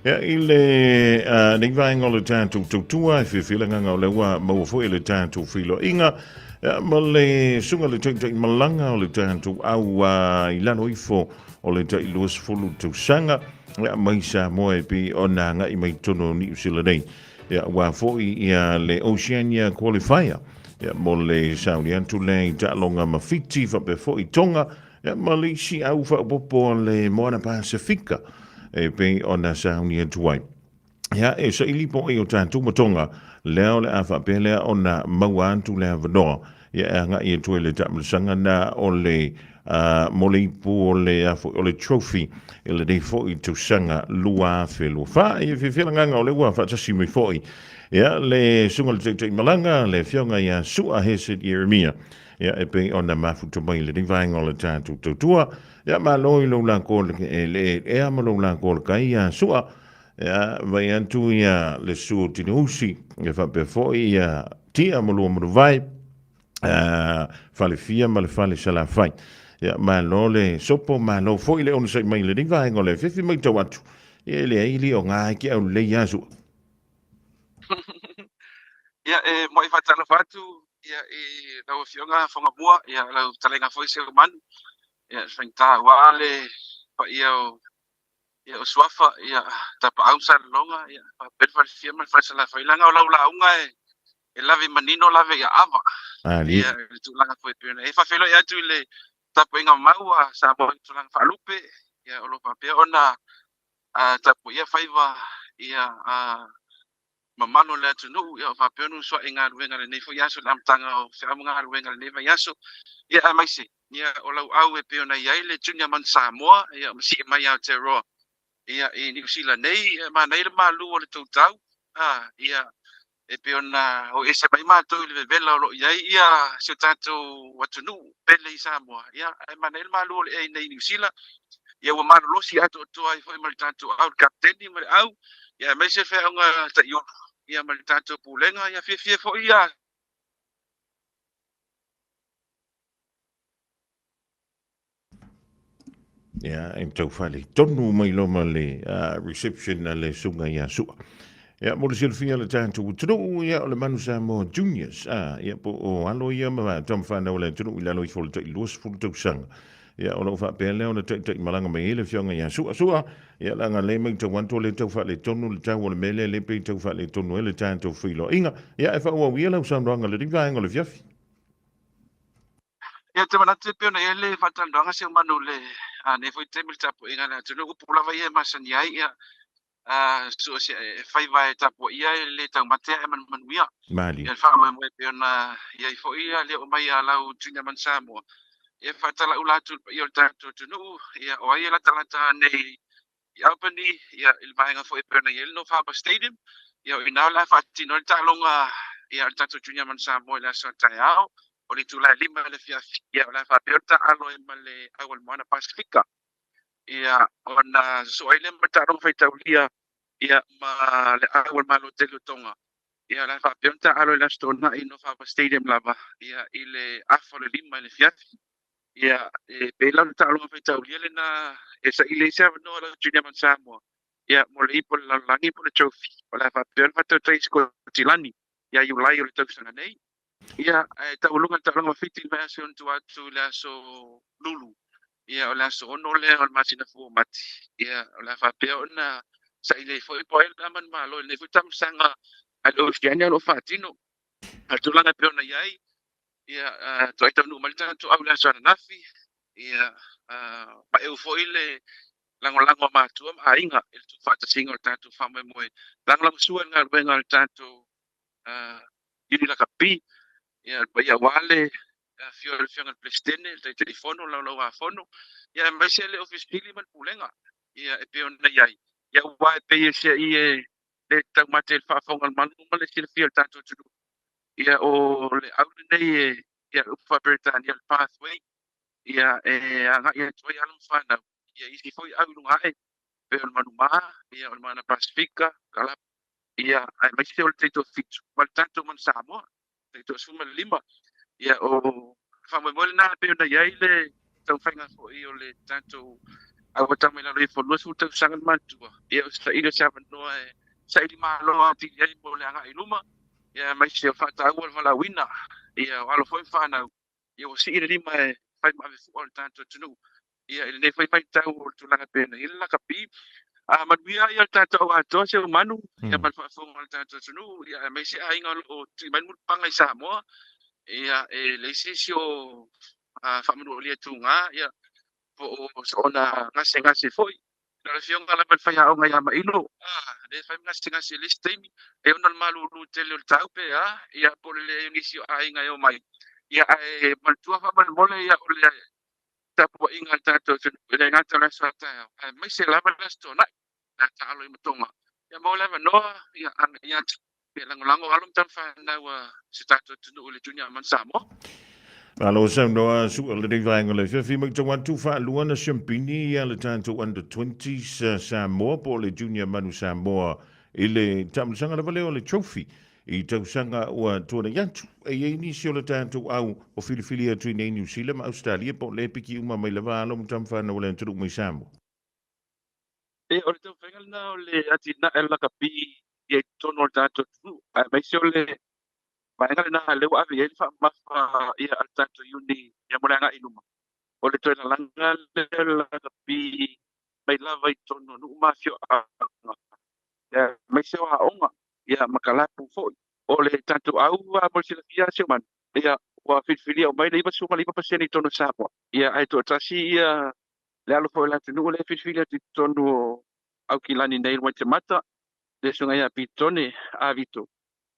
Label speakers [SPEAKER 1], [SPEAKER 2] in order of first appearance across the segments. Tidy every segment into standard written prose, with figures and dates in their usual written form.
[SPEAKER 1] Ia, i le nei vaega o le tatou tautua, e fiafia le agaga o lea ua maua foi le tatou feiloaiga ia, ma le susuga i le taitai malaga o le tatou au i lalo ifo o le tai 20 tausaga ia, mai Samoa e pei ona agai mai totonu o Niu Sila nei. Ia, aua foi ia, le Oceania Qualifier ia, mo le sauni atu lea i taaloga ma Fiti faapea foi Tonga ia, ma le isi au faaopoopo a le Moana Pasifika e pei ona sauni atu ai. Ia, e saili po o tatou ma Tonga, lea o le a faapea lea ona maua atu le avanoa ia e agai atu ai le taamilosaga na o le mo le ipu o le a foi o le trophy i lenei foi tausaga 2024. Ia fiafia le agaga o lea ua faatasi mai foi ia le susuga i le taitai malaga le afioga ia Sua Hesed Ieremia ia e pei ona mafuta mai i lenei vaega o le tatou tautua. Ia malo i lou lako le ea ma lou lako o le kai ia Sua. Ia vai atu ia le susu o Tineusi ia faapea foi ia Tia ma lua Manuvai, Falefia ma le Fale Salafai. Ia malo le sopo, malo foi le onosai mai i lenei vaega o le afiafi matau atu. Ia e leai le o ngā ke au lelei ia Sua.
[SPEAKER 2] Ia e muai faatalofa atu ia i lau Afioga Fogamua, ia lau fetalaiga foi Seumanu, ia faigata aua le paia o ia o Suafa, ia Tapaau ma Salelologa, ia faapea le Falefia ma le Falesalafai, leaga o lau lauga e lave manino lave i aava. Ia le tulaga foi e pei ona e faafeiloai atu i le tapuaiga mau a Samoa i tulaga faalupe, ia o lo o faapea ona tapuaia faiva ia mamalu o le atunuu, ia o faapea ona usuai i galuega i lenei foi aso i le amataga o feau ma galuega i lenei vaiaso, ia aemaise ia o lauau e pei ona i ai le Junior Man Samoa, ia ma sii mai Aotearoa ia i Niu Sila nei, ia manaia le malu o le tou tau, ia e pei ona o ese mai matou i le vevela o lo o i ai ia si o tatou atunuu pele i Samoa, ia ae manaia le malu o le ea i nei i Niu Sila, ia ua malolosi atoatoa ai foi ma le tatou au, le kapeteni ma le au, ia aemaise le feaoga taiulu, ia ma le tatou pulega, ia fiafia foi ia.
[SPEAKER 1] Ia, e tau faaletonu mai loa ma le reception a le susuga ia Sua. Ia, mo le silafia le tatou atunuu, ia, o le Manu Samoa Juniors, ia, po o alo ia ma tama fanau a le atunuu i lalo ifo o le tai 20 tausaga. Ia, o lo o faapea lea ona taitai malaga mai ai le afioga ia Sua. Sua, ia, leaga lea e matau atu o lea e tau faaletonu le tau o le mea lea, lea pei e tau faaletonu ai le tatou feiloaiga. Ia, ae faaauau ia lau saunoaga i lenei vaega o le afiafi.
[SPEAKER 2] Ia, ou te manatu e pei ona i ai le faatalanoaga si ou manu i lenei foi taimi i le tapuaiga a le atunuu. O upu lava ia e masani ai, ia, so o se faiva e tapuaia e le taumate ae manumanuia.
[SPEAKER 1] Malie.
[SPEAKER 2] Ia, le faamoemoe e pei ona i ai foi le oo mai a lau Junior Man Samoa, ia faatalaula atu i le paia o le tatou atunuu, ia, o ai e latalata nei i Albany, ia, i le vaega foi e pei ona i ai le North Harbour Stadium, ia, o i ina o le a faatino ai le taaloga, ia, a le tatou Junior Man Samoa i le aso a taeao, o le itula e 5 i le afiafi, ia, o le a faapea ona taaalo ai ma le au o le Moana Pasifika, ia, ona sosoo ai lea ma le taaloga faitaulia, ia, ma le au o le Malo tele o Tonga, ia, o le a faapea ona taaalo i le Aso Toonai i North Harbour Stadium lava, ia, i le afa o le 5 i le afiafi. Ia, e pei la o le taaloga faitaulia lena e saili ai se avanoa lau Junior Man Samoa, ia, mo le ipu o le lalolagi po o le trophy o le a faapea ona faatautai i Sikotilani ia Iulai o le tausaga nei. Ia, ae taualuga le taaloga ma Fiti i le vaiaso i ona tua atu i le aso Lulu, ia, o le aso 6 lea o le masina fou o Mati, ia, o le a faapea ona saili ai foi po o ai le a manumalo i lenei foi tausaga a le Oceania o lo o faatino. A o le tulaga e pei ona i ai, Ia, toai taunuu mai le tatou au i le aso ananafi, ia, maeu foi le lagolago a matua ma aiga i le tuufaatasiga o le tatou faamoemoe lagolagosua i le galuega a le tatou Uni Lakapi, ia, le paia aua le afio o le Afioga i le Peresetene, le Taitaifono, le Laulau-a-Fono, ia, aemaise le Ofisa Sili ma le Pulega, ia, e pei ona i ai, ia, aua e pei e sia'i e le taumate i le faafofoga a le manu ma le silafia e le tatou atunuu. Ia, o le au lenei e, ia, le upu faa-Peretania, le pathway, ia, e agai atu ai alo ma fanau, ia, isi foi au i luga ae, pei o le Manumā, ia, o le Moana Pasifika, Kalapa, ia, aemaise o le taitoafitu ma le tatou Manu Samoa, taitoasefulumalima. Ia, o le faamoemoe lena e pei ona i ai le taumafaiga foi o le tatou Ae ua tau mai lalo ifo 20 tausaga le matua, ia o se saili o se avanoa e saili malo atili ai mo le agai i luma, ia aemaise o faataua le valaauina, ia o alo foi ma fanau, ia ua sii le lima e fai ma ave fua o le tatou atunuu, ia i lenei foi vaitau o le tulaga e pei ona i ai le lakapi. A manuia ia le tatou au atoa si ou manu, ia ma le faafofoga a le tatou atunuu, ia aemaise aiga o lo o tui mai le mulipapaga i Samoa, ia e leai se isi o faamanualia tuga, ia po o soona gasegase foi. Na o le afioga lava i le faiaoga ia Mailo, lea e fai ma gasegase i le isi taimi, e ona o le malulu tele o le tau pe a, ia po o le leai o nisi o aiga e omai. Ia ae manatua faamolemole ia o le tapuaiga a le tatou atunuu, e le gata o le aso a taeao, aemaise lava le aso Toonai, le a taalo i Matoga. Ia maua le avanoa, ia agai atu e lagolago alo ma tama fanau a si o tatou atunuu i le Junior Manu Samoa.
[SPEAKER 1] Malo saunoa sua lenei vaega o le afiafi. Matau atu faalua na siampini ia le tatou under 20s Samoa po o le Junior Manu Samoa i le taamilosaga lava lea o le trophy i tausaga ua tuanai atu. E i ai nisi o le tatou au o filifili atu i nei Niu Sila ma Ausetalia po o le piki uma mai lava alo ma tama fanau a le atunuu mai Samoa.
[SPEAKER 2] Ia, o le taumafaiga lena o le atinae o le lakapi ia i totonu o le tatou atunuu, aemaise o le vaega lena lea ua ave i ai le faamamafa ia a le tatou iuni ia mo le agai i luma. O le toe lalaga lea o le lakapi mai lava i totonu o nuu ma afioaga, aemaise o aoga ia ma kalapu foi. O le tatou au mo le silafia si ou manu, ia ua filifilia uma mai le 99% i totonu o Samoa, ia ae toatasi ia le alo foi o le atunuu lea e filifili atu i totonu o Aukilani nei i le Waitemata, le susuga ia Pitone Avito.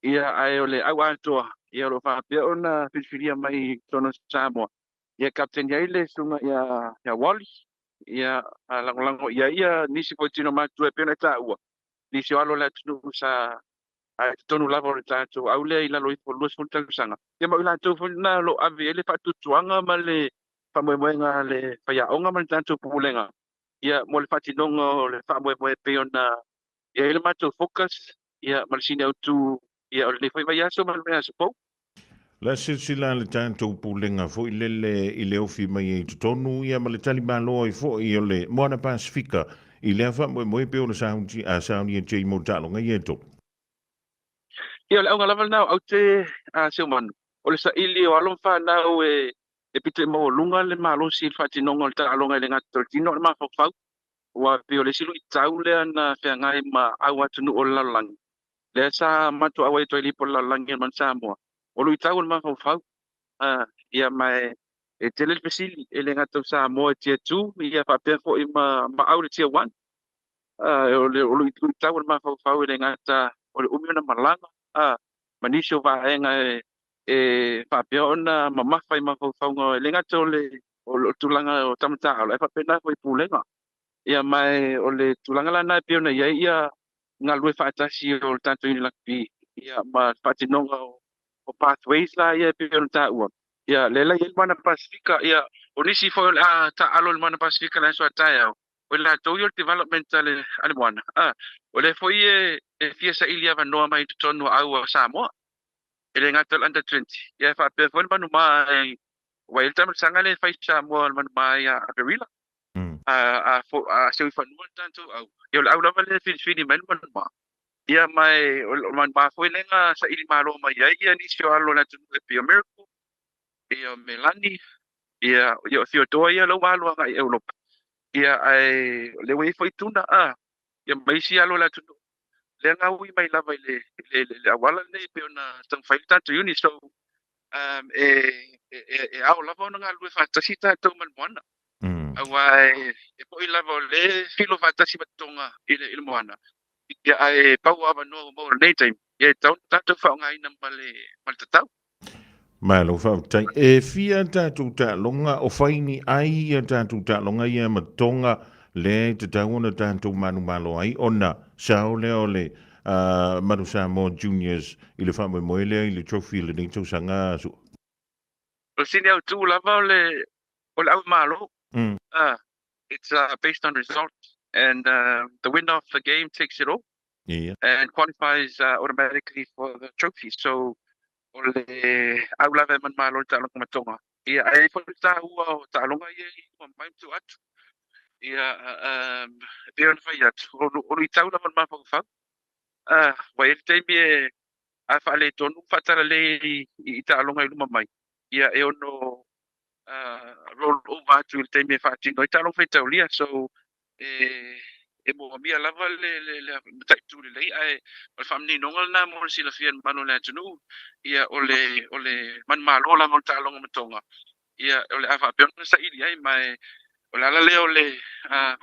[SPEAKER 2] Ia ae o le au atoa, ia o lo o faapea ona filifilia mai i totonu o Samoa. Ia kapteni ai le susuga ia Wally, ia lagolago i ai ia nisi foi tino matutua e pei ona e taua, nisi o alo o le atunuu sa i totonu lava o le tatou au lea i lalo ifo o le 20 tausaga. Ia ma o i latou foi na o lo o ave i ai le faatuatuaga ma le faamoemoega a le faiaoga ma le tatou Pulega ia mo le faatinoga o le faamoemoe e pei ona i ai le matou focus ia ma le sini autu ia o lenei foi vaiaso ma le vaiaso fou.
[SPEAKER 1] La silasila le tatou Pulega foi lele i le ofi mai ai i totonu ia ma le talimalo ai foi o le Moana Pasefika i lea faamoemoe pei ona saunia Jay mo taaloga ia e tolu.
[SPEAKER 2] Ia o le auga lava lena o aute a Seumanu, o le saili o alo ma fanau e pito i maualuga le malosi i le faatinoga o le taaloga e le gata o le tino a o le mafaufau, aua pei o le isi luitau lea na feagai ma au atunuu o le lalolagi, lea sa matou auai atu ai i le Ipu o le Lalolagi o le Manu Samoa, o luitau o le mafaufau. Ia ma e tele le fesili, e le gata o Samoa e Tier 2, ia faapea foi ma au i le Tier 1. O le luitau o le mafaufau e le gata o le umi ona malaga, ma nisi o vaega e faapea ona mamafa i mafaufauga, e le gata o le tulaga o tama taalo, ae faapena foi i pulega. Ia ma o le tulaga la lena e pei ona i ai ia galulue faatasi o le tatou Uni Rugby ia ma le faatinoga o pathways la ia e pei ona taua. Ia lea la e i ai le Moana Pasefika, ia o nisi foi o le a taaalo i le Moana Pasefika i le aso a taeao, o i latou ia o le development a le Moana, o lea foi e fia saili avanoa mai i totonu o au a Samoa, e le gata o le under 20, ia e faapea foi le manuma ua i ai le taamilosaga lea e fai i Samoa o le manuma ia Aperila. A seu i fanua le tatou au, ia o le au lava lea e filifili mai le manuma. Ia ma o le manuma foi lea na saili malo mai ai ia nisi o alo o le atunuu e pei o Miracle, pei o Melani, ia o Theodore ia la ua alu agai i Europa. Ia ae o lea ua i ai foi Tuna, ia ma isi alo o le atunuu lea na ui mai lava i le auala lenei e pei ona taumafai le tatou unit. So e ao lava ona galulue faatasi tatou ma le moana. Aua e moni lava o lea e filo faatasi ma Toga i le moana, ia ae pau o avanoa ua maua i lenei taimi, ia e tatau ona tatou faaaogaina ma le tatau.
[SPEAKER 1] Malo faafetai. E fia tatou taaloga o fai ni ai ia tatou taaloga ia ma Toga lea e tatau ona tatou manumalo ai ona sao lea o le Manu Samoa Juniors i le faamoemoe lea i le trophy i lenei tausaga Su'a.
[SPEAKER 2] O le sini autu lava o le o le au malo. It's based on results and the winner of the game takes it all. And qualifies automatically for the trophy. So o le au lava e manumalo i le taaloga ma Toga. Ia, ae i ai foi le taua o taaloga ia i tua mai ma tua atu. Ia, e pei ona fai atu, o luitau lava o le mafaufau. Ua i ai le taimi e a faaletonu ma faatalalei i taaloga i luma mai, ia e ono roll over atu i le taimi e faatino ai taaloga faitaulia. So, e moomia lava le mataitu lelei, ae o le faamaninoga lena mo le silafia e le mamalu o le atunuu. Ia, o le manumalo lava o le taaloga ma Toga, ia, o le a faapea ona saili ai, ma o le ala lea o le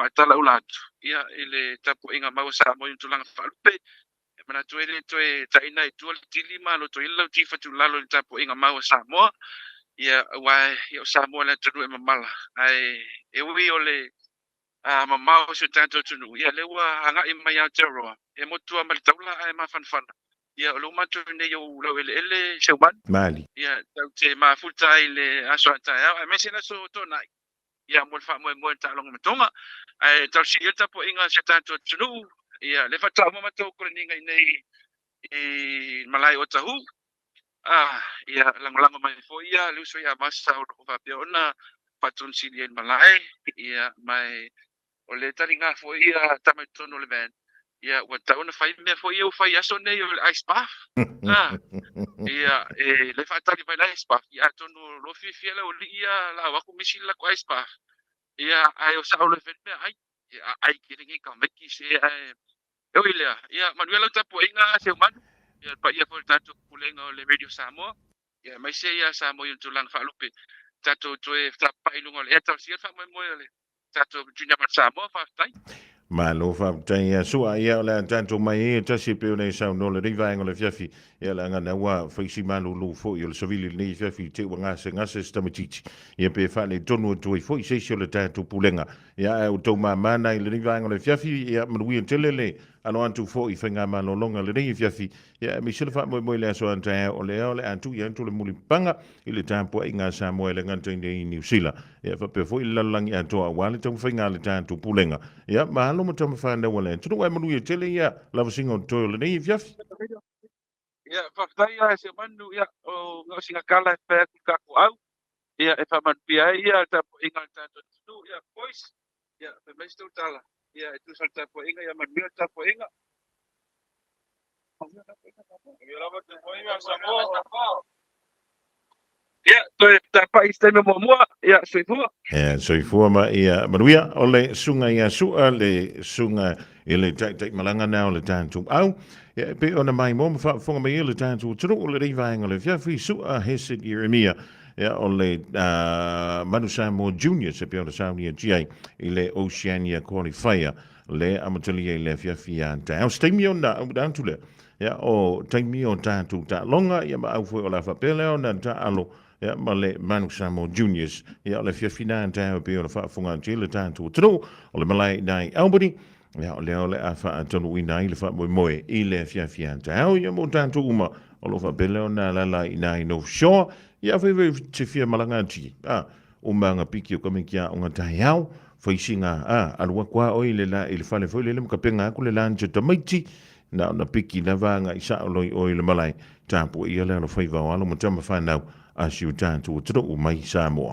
[SPEAKER 2] faatalaula atu, ia, i le tapuaiga mau a Samoa i tulaga faalupe. E manatu e le toe taina i tua le tili ma lotoina lau tifa tulalo i le tapuaiga mau a Samoa, ia, aua ia, o Samoa le atunuu e mamala, ae e ui o le mamao o si o tatou atunuu, ia, lea ua agai mai Aotearoa, e motu lava ma le taula ae mafanafana. Ia, o lea ua matou nei ou laueleele Seumanu.
[SPEAKER 1] Mali.
[SPEAKER 2] Ia, tatou te mafuta ai le aso a taeao, aemaise le aso Toonai, ia, mo le faamoemoe i le taaloga ma Toga. Ae talosia ia le tapuaiga a si o tatou atunuu. Ia, lea faatoa uma matou koleniga i nei i malae o Tahu. Ia, lagolago mai foi ia le uso ia Masa o lo o faapea ona faatonisili ai i le malae. Ia, ma o le taliga foi ia tama i totonu o le van. Ia, ua tatau ona fai mea foi ia ua fai i aso nei o le ice bath. Ia, e le faatali mai le ice bath. Ia, atonu o lo fiafia le aualii ia lau aku misi le latou ice bath. Ia, ae o sao loa e fai le meaai. Ia, ai kele nei tamaiti se ae e ui lea. Ia, manuia lau tapuaiga Seumanu. Ia, le paia foi o le tatou Pulega o le Radio Samoa. Ia, aemaise ia Samoa i ona tulaga faalupe. Tatou toe fetapapai i luga o le ea talosia le faamoemoe o le tatou Junior ma Samoa. Faafetai.
[SPEAKER 1] Malo faafetai ia Sua. Ia o le a tatou mai ai e tasi e pei ona e saunoa lenei vaega o le afiafi. Ia leaga na ua fai si malulu foi o le savili i lenei afiafi i te i ua gasegase se tamaitiiti. Ia pe faaletonu atu ai foi se isi o le tatou pulega. Ia ae ua tou mama na i lenei vaega o le afiafi. Ia manuia tele le alo atu foi i faigamalologa lenei afiafi. Ia aemaise le faamoemoe i le aso a taeao o lea o le a tui atu le mulipapaga i le tapuaiga a Samoa e le gata i nei i Niu Sila, ia faapea foi le lalolagi atoa aua le taumafaiga a le tatou Pulega. Ia, malo ma tama fanau a le atunuu, ae manuia tele ia lavasiga o totoe o lenei afiafi.
[SPEAKER 2] Ia, faafetai ia Seumanu, ia, o gaosiga tala e fai atu i le tatou au, ia, e faamanuia ai ia le tapuaiga a le tatou atunuu. Ia, boys, ia, fai mai se tou tala, ia, e tusa o le tapuaiga, ia manuia le tapuaiga. Ia, toe tapai i se taimi o muamua. Ia, soifua.
[SPEAKER 1] Ia, soifua ma ia manuia. O le susuga ia Sua, le susuga i le taitaimalaga na o le tatou au. Ia, e pei ona maimoa ma faafofoga mai ai le tatou atunuu o lenei vaega o le afiafi, Sua Hesed Ieremia. Ia, o le Manu Samoa Juniors e pei ona saunia atu ai i le Oceania Qualifier le amatalia i le afiafi ia taeao. Se taimi ona auina atu lea, ia, o taimi o tatou taaloga, ia ma au foi o le a faapea lea ona taalo, ia, ma le Manu Samoa Juniors. Ia, o le afiafi na taeao e pei ona faafofoga atu ai le tatou atunuu, o le malae i ina i Albany, ia, o lea o le a faataunuuina ai le faamoemoe i le afiafi ia taeao, ia, mo tatou uma o lo o faapea lea ona alaala i ina i North Shore. Ia, afai foi te fia malaga atu, a, Umanga piki o ka miki aoga taeao, faisiga a, alu aku a oi le la i le fale foi lele ma kapenga aku le lunch a tamaiti, na ona piki lava agai sao loa i o i le malae, tapuaia le alofaiva o alo ma tama fanau a si o tatou atunuu mai Samoa.